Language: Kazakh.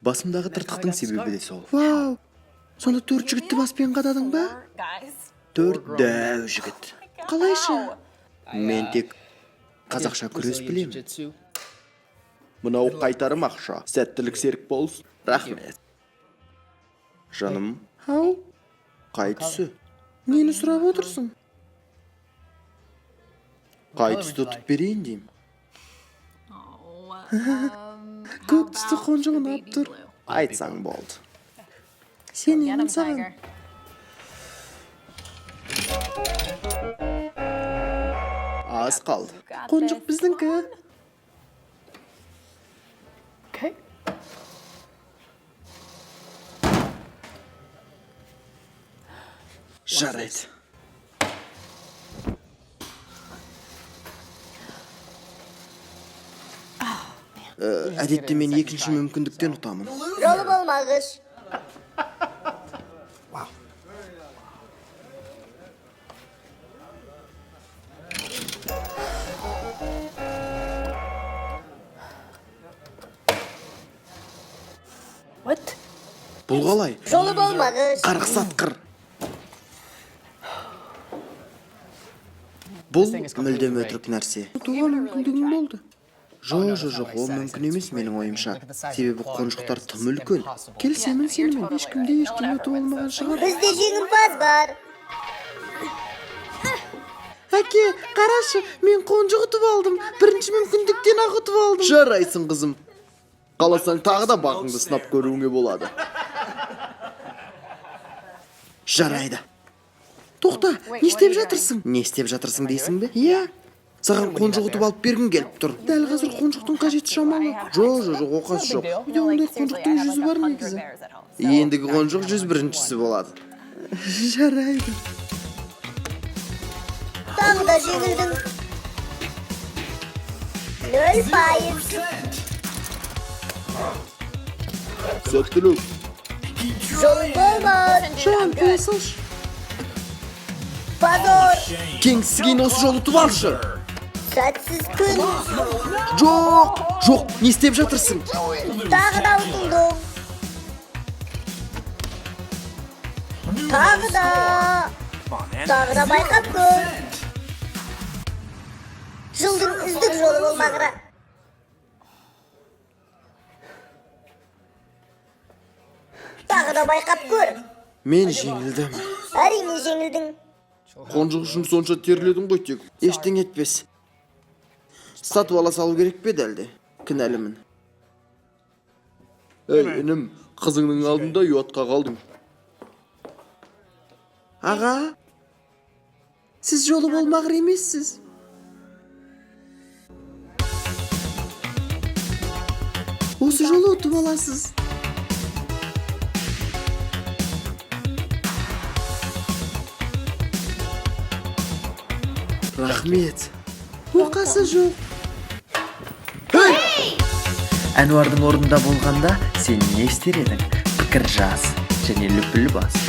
Басымдағы тыртықтың себебі де сол. Вау! Сонда төрт жігітті баспен қададың ба? Төрт дәу жігіт. Қалайша? Мен тек қазақша күрес білемін. Мынау қайтарым ақша. Сәттілік серік болсын. Рахмет. Жаным, Ау, қай түсі? нені сұрап отырсың? Қай түсті ұтып берейін деймін. Көк түсті қонжық ұнап тұр. Айтсаң болды. Сенемін саған. Аз қалды. Қонжық біздіңкі. Жарайды. Әдетте мен екінші мүмкіндіктен ұтамын. Жолы болмағыш. Бұл қалай? Жолы болмағыш. Қарғыс атқыр. Бұл мүлдем өтірік нәрсе. Ұтуға мүмкіндігің болды. Жоқ, жоқ, жоқ, ол мүмкін емес менің ойымша. Себебі қонжықтар тым үлкен. Келісемін сенімен. Ешкім де ештеңе ұтып алмаған шығар. Бізде жеңімпаз бар. Әке, қарашы, мен қонжық ұтып алдым. Бірінші мүмкіндіктен ақ ұтып алдым. Жарайсың, қызым. Қаласаң тағы да бағыңды сынап көруіңе болады. Жарайды. Тоқта, не істеп жатырсың? Не істеп жатырсың дейсің бе? Иә, Саған қонжық ұтып алып бергім келіп тұр. дәл қазір қонжықтың қажеті шамалы. Жоқ, жоқ, жоқ, оқасы жоқ. Үйде ондай қонжықтың жүзі бар негізі. Ендігі қонжық 101-шісі болады. Жарайды. Тағы да жеңілдің. 0%. Сәттілік. Жолы болмады. Жан, қоя салшы. Позор. Кеңсіген осы жолы ұтып алшы. Сәтсіз күн. Жоқ, жоқ, не істеп жатырсың? Тағы да ұтылдың. Тағы да. Тағы да байқап көр. Жылдың үздік жолы болмағыры. Тағы да байқап көр. Мен жеңілдім. Әрине жеңілдің. Қонжық үшін сонша терледің ғой тек. Ештеңе етпес. Сатып ала салу керек пе еді әлде? Кінәлімін. Ей, інім, қызыңның алдында ұятқа қалдың. Аға, сіз жолы болмағыр емессіз. Осы жолы ұтып аласыз. Рахмет. Оқасы жоқ. Әнуардың орнында болғанда сен не істер едің? Пікір жаз және лүпіл бас.